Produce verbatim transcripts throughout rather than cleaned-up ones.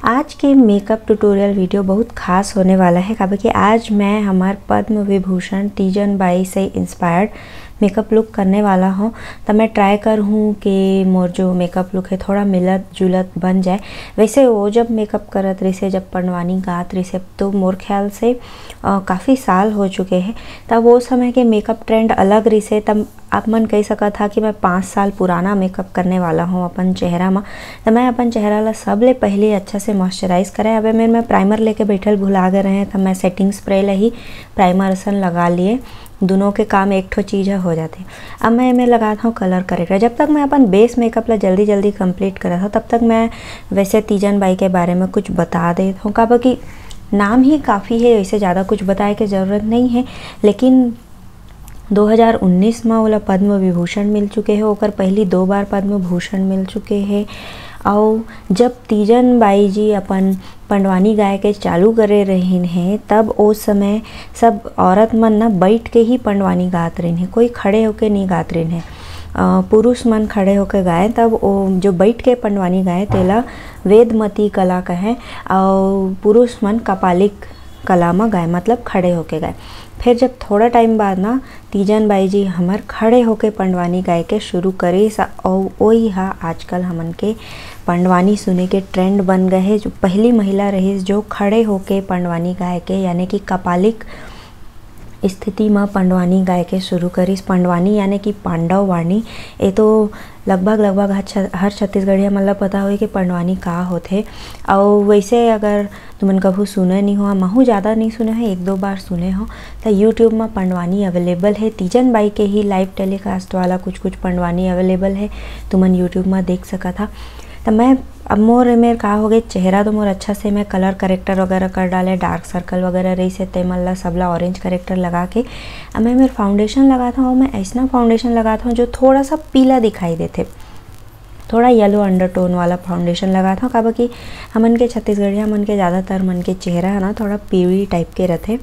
आज के makeup tutorial video बहुत खास होने वाला है, काबर कि आज मैं हमार पद्म विभूषण तीजन बाई से इंस्पायर्ड मेकअप लुक करने वाला हूँ। तो मैं ट्राई कर हूँ कि मोर जो मेकअप लुक है थोड़ा मिलत जुलत बन जाए। वैसे वो जब मेकअप करत रहिसे, जब पंडवानी गात रहिसे, तो मोर ख्याल से काफ़ी साल हो चुके हैं। तब वो समय के मेकअप ट्रेंड अलग रहिसे। तब आप मन कह सकत हा कि मैं पाँच साल पुराना मेकअप करने वाला हूँ अपन चेहरा में। तो मैं अपन चेहरा ला सबले पहले अच्छा से मॉइस्चराइज करें। अब मेरे मैं प्राइमर लेके बैठल भुला गए रहे, तो मैं सेटिंग स्प्रे ला ही प्राइमर असन लगा लिए। दोनों के काम एक ठो चीज़ ह हो जाते। अब मैं एमे लगात हूँ कलर करेक्टर। जब तक मैं अपन बेस मेकअप ला जल्दी जल्दी कंप्लीट करत हूँ, तब तक मैं वैसे तीजन बाई के बारे में कुछ बता देत हूँ, काबर कि नाम ही काफ़ी है, वैसे ज़्यादा कुछ बताए के ज़रूरत नहीं है। लेकिन दो हज़ार उन्नीस में ओला पद्म विभूषण मिल चुके है, ओकर पहली दो बार पद्म भूषण मिल चुके है। और जब तीजन बाई जी अपन पंडवानी गाय के चालू करे रहिन है, तब ओ समय सब औरत मन ना बैठ के ही पंडवानी गात रहिन है, कोई खड़े होके नहीं गात रहिन है। पुरुष मन खड़े होके गाए, तब ओ जो बैठ के पंडवानी गाए, तेला वेदमती कला कहे, और पुरुष मन कपालिक कला में गाए, मतलब खड़े होके गाए। फिर जब थोड़ा टाइम बाद ना तीजन बाई जी हमर खड़े होके पंडवानी गाए के शुरू करिस, अउ ओही हा आजकल हमन के पंडवानी सुने के ट्रेंड बन गए है। जो पहली महिला रहिस जो खड़े होके पंडवानी गाए के, यानी कि कपालिक स्थिति म पंडवानी गाए के शुरू करिस। पंडवानी यानी कि पांडव वाणी, ये तो लगभग लगभग हर छ-, हर छत्तीसगढ़िया मन ल पता होही कि पंडवानी का होथे। अउ वैसे अगर तुमन कभू सुने नहीं हो, महू ज़्यादा नहीं सुने हो, एक दो बार सुने हो, तो यूट्यूब में पंडवानी अवेलेबल है। तीजन बाई के ही लाइव टेलीकास्ट वाला कुछ कुछ पंडवानी अवेलेबल है, तुमन यूट्यूब में देख सकत हा। तो मैं अब मोर मेर का हो गए, चेहरा तो मोर अच्छा से मैं कलर करेक्टर वगैरह कर डाले, डार्क सर्कल वगैरह रहिसे, ते मन ला सबला ऑरेंज करेक्टर लगा के अब मैं मेर फाउंडेशन लगात हूँ। मैं ऐसना फाउंडेशन लगात हूँ जो थोड़ा सा पीला दिखाई देथे, थोड़ा येलो अंडरटोन वाला फाउंडेशन लगात हूँ, काबर कि हमन के छत्तीसगढ़िया मन के ज़्यादातर मन के चेहरा है ना थोड़ा पीली टाइप के रहथे।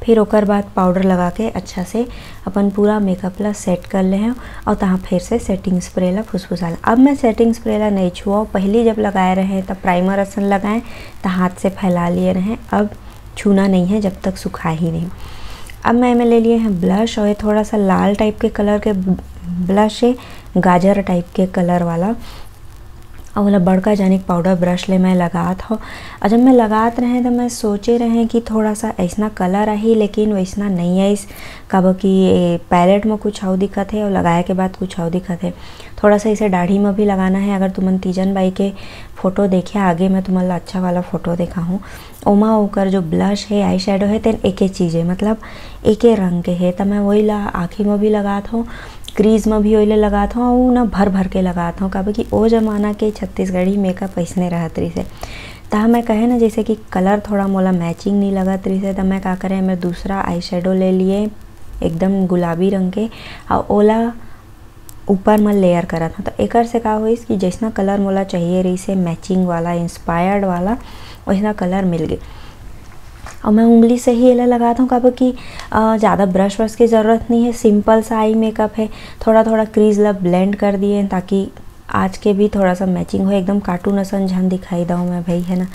फिर ओकर बाद पाउडर लगा के अच्छा से अपन पूरा मेकअप ला सेट कर ले हूँ और तहाँ फिर से सेटिंग स्प्रे ला फुसफुसा ले। अब मैं सेटिंग स्प्रे ला नहीं छुआऊँ, पहली जब लगाए रहे तब प्राइमर असन लगाए तो हाथ से फैला लिए रहे, अब छूना नहीं है जब तक सुखा ही नहीं। अब मैं एमे ले लिए हैं ब्लश और ये थोड़ा सा लाल टाइप के कलर के ब्लश है, गाजर टाइप के कलर वाला। और वाला बड़का जानिक पाउडर ब्रश ले मैं लगात हूँ। और जब मैं लगात रहे तो मैं सोचे रहे कि थोड़ा सा ऐसना कलर आही, लेकिन वैसना नहीं आइस, काबर कि ये पैलेट में कुछ अउ दिखत है और लगाए के बाद कुछ अउ दिखत है। थोड़ा सा इसे दाढ़ी में भी लगाना है। अगर तुमन तीजन बाई के फ़ोटो देखे, आगे मैं तुमन ला अच्छा वाला फ़ोटो देखाहूँ, ओमा ओकर जो ब्लश है, आई शेडो है, तेन एके चीज है, मतलब एके रंग के है। त मैं वही ला आँखी में भी लगात हूँ, क्रीज में भी वही ला लगात हूँ, और ना भर भर के लगात हूँ, काबर कि ओ जमाना के छत्तीसगढ़ी मेकअप ऐसने रहत रहिस है। त मैं कहे ना, जैसे कि कलर थोड़ा मोला मैचिंग नहीं लगत रहिस है, त मैं का करे, मैं दूसरा आई शेडो ले लिए एकदम गुलाबी रंग के, और ओला ऊपर म लेयर करत हूँ। तो एकर से का होइस कि जैसना कलर मोला चाहिए रहिस है, मैचिंग वाला, इंस्पायर्ड वाला, वैसना कलर मिल गए। और मैं उंगली से ही एला लगात हूँ, काबर कि अ, ज़्यादा ब्रश व्रश की ज़रूरत नहीं है, सिंपल सा आई मेकअप है। थोड़ा थोड़ा क्रीज ला ब्लेंड कर दिए, ताकि आज के भी थोड़ा सा मैचिंग हो, एकदम कार्टून असन झन दिखाई दऊँ मैं भाई, है ना।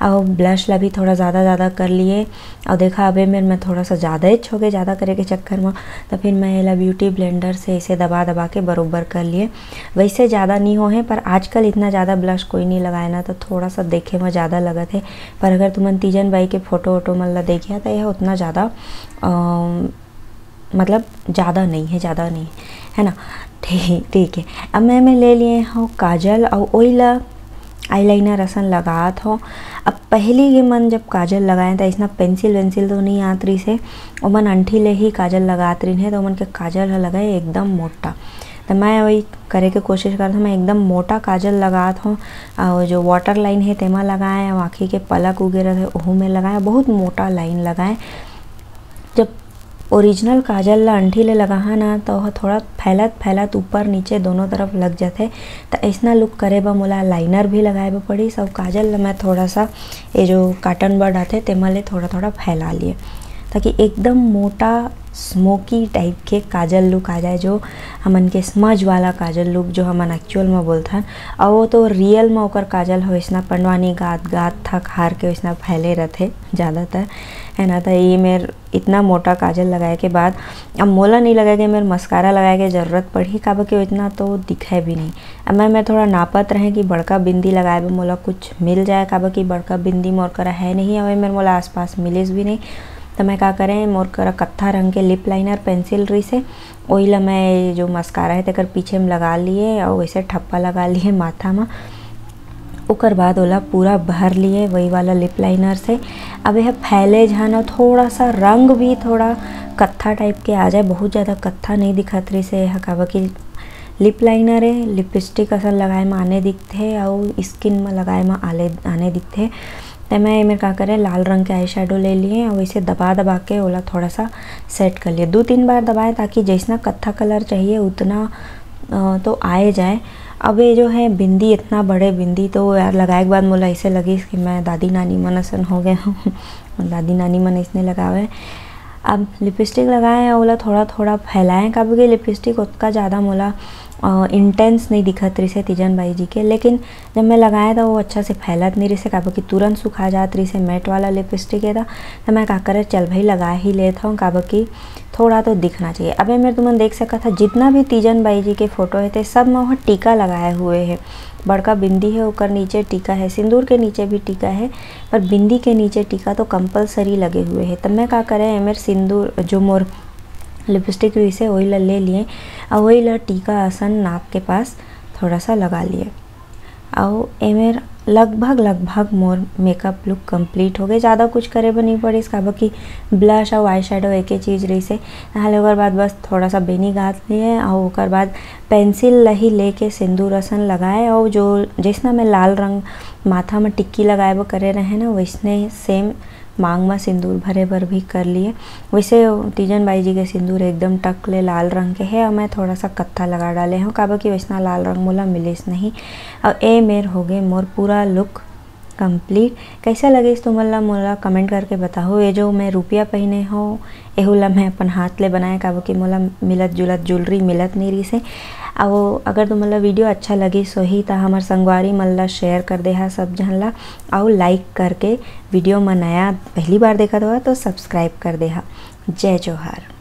और ब्लश ला भी थोड़ा ज़्यादा ज़्यादा कर लिए। और देखा, अबे मेर मैं थोड़ा सा ज़्यादा ही हो गए, ज़्यादा करे के चक्कर में, तो फिर मैं एला ब्यूटी ब्लेंडर से इसे दबा दबा के बरोबर कर लिए। वैसे ज़्यादा नहीं हो है, पर आजकल इतना ज़्यादा ब्लश कोई नहीं लगाए ना, तो थोड़ा सा देखे में ज़्यादा लगत है। पर अगर तुमन तीजन बाई के फ़ोटो वोटो मन ला देखिया, तो यह उतना ज़्यादा, अम, मतलब ज़्यादा नहीं है, ज़्यादा नहीं है, है ना। ठीक, ठीक है। अब मैं, मैं ले लिए हूँ काजल, और ओइला आईलाइनर असन लगात हो। अब पहली के मन जब काजल लगाए, त इसना पेंसिल वेंसिल तो नहीं आत रहिस हे, ओमन अंठी ले ही काजल लगात रहिन हे, तो ओमन के काजल ह लगाए एकदम मोटा। त मैं वही करे के कोशिश करत हूँ, मैं एकदम मोटा काजल लगात हूँ। और जो वाटर लाइन है, तेमा लगाए, और आँखी के पलक उगे रहते, ओहू में लगाए, बहुत मोटा लाइन लगाए। जब ओरिजिनल काजल ला अंठी ले लगाहा ना, तो ओह थोड़ा फैलत फैलत ऊपर नीचे दोनों तरफ लग जाथे। त अइसना लुक करे बर मोला लाइनर भी लगाए बर पड़िस, अउ काजल ला मैं थोड़ा सा, ये जो कॉटन बड आथे, तेमा ले थोड़ा थोड़ा फैला लिए। त ताकि एकदम मोटा स्मोकी टाइप के काजल लुक आ जाए, जो हमन के स्मज वाला काजल लुक जो हमन एक्चुअल में बोलथन। और वो तो रियल में ओकर काजल हो वैसना पंडवानी गात गात थक हार के वैसना फैले रहते ज़्यादातर, है ना। तो ये मेर इतना मोटा काजल लगाए के बाद अब मोला नहीं लगे कि मेर मस्कारा लगाए के ज़रूरत पड़ही, काबर कि वो इतना तो दिखे भी नहीं। अब मैं मैं थोड़ा नापत रहे कि बड़का बिंदी लगाए बर मोला कुछ मिल जाए, काबर कि बड़का बिंदी मोर करा है नहीं, और मेर मोला आसपास मिलिस भी नहीं। तो मैं का करें, मोर करा कत्था रंग के लिप लाइनर पेंसिल रहिसे, वही ला मैं जो मस्कारा है तेकर पीछे में लगा लिए और वैसे ठप्पा लगा लिए माथा में। ओकर बाद ओला पूरा भर लिए वही वाला लिप लाइनर से। अब यह फैले झन और थोड़ा सा रंग भी थोड़ा कत्था टाइप के आ जाए, बहुत ज़्यादा कत्था नहीं दिखत रहिसे यह, काबर कि लिप लाइनर है, लिपस्टिक असन लगाए में आने दिखथे और स्किन में लगाए में आले आने दिखथे। तो मैं एमेर का करे, लाल रंग के आई शेडो ले लिए और इसे दबा दबा के ओला थोड़ा सा सेट कर लिए। दो तीन बार दबाए ताकि जैसना कत्था कलर चाहिए उतना अ, तो आए जाए। अब ये जो है बिंदी, इतना बड़े बिंदी तो यार लगाए के बाद मोला ऐसे लगिस कि मैं दादी नानी मन असन हो गए हूँ। दादी नानी मन इसने लगावे। अब लिपस्टिक लगाए हैं, ओला थोड़ा थोड़ा फैलाएं, काबर कि लिपस्टिक ओतका ज़्यादा मोला इंटेंस नहीं दिखत रहिसे तीजन बाई जी के, लेकिन जब मैं लगाए तो वो अच्छा से फैलत नहीं रहिसे, काबर कि तुरंत सुखा जात रहिसे, मैट वाला लिपस्टिक है था। तो मैं का करे, चल भाई लगा ही लेत हूँ, काबर कि थोड़ा तो दिखना चाहिए। अबे मेर तुमन देख सकत हा, जितना भी तीजन बाई जी के फोटो है ते सब में वहाँ टीका लगाए हुए है। बड़का बिंदी है, ओकर नीचे टीका है, सिंदूर के नीचे भी टीका है, पर बिंदी के नीचे टीका तो कंपलसरी लगे हुए है। तब मैं का करे, एमेर सिंदूर जो मोर लिपस्टिक रहिसे वही ला ले लिए और वही ला टीका असन नाक के पास थोड़ा सा लगा लिए। और एमेर लगभग लगभग मोर मेकअप लुक कंप्लीट हो गए। ज़्यादा कुछ करे बर नहीं पड़िस, काबर कि ब्लश और आई शेडो एक ही चीज़ रहिसे। नहाले ओकर बाद बस थोड़ा सा बेनी गाथ लिए और ओकर बाद पेंसिल ला ही लेके सिंदूर असन लगाए और जो जैसना मैं लाल रंग माथा में टिक्की लगाए बर करे रहे ना, वैसने सेम मांग में सिंदूर भरे बर भी कर लिए। वैसे तीजन बाई जी के सिंदूर एकदम टक ले लाल रंग के है और मैं थोड़ा सा कत्था लगा डाले हूँ, काबर कि वैसना लाल रंग मोला मिलिस नहीं। और ए मेर हो गए मोर पूरा लुक कंप्लीट। कैसा लगिस तुमन ला मोला कमेंट करके बताओ। ये जो मैं रुपया पहने हूँ, एहू ला मैं अपन हाथ ले बनाए, काबर कि मोला मिलत जुलत ज्वेलरी मिलत नहीं रहिसे। और अगर तुमन ला वीडियो अच्छा लगिस होही त हमर संगवारी मन ला शेयर कर देहा सब झन ला, और लाइक करके वीडियो में नया पहली बार देखत हुआ तो सब्सक्राइब कर देहा। जय जोहार।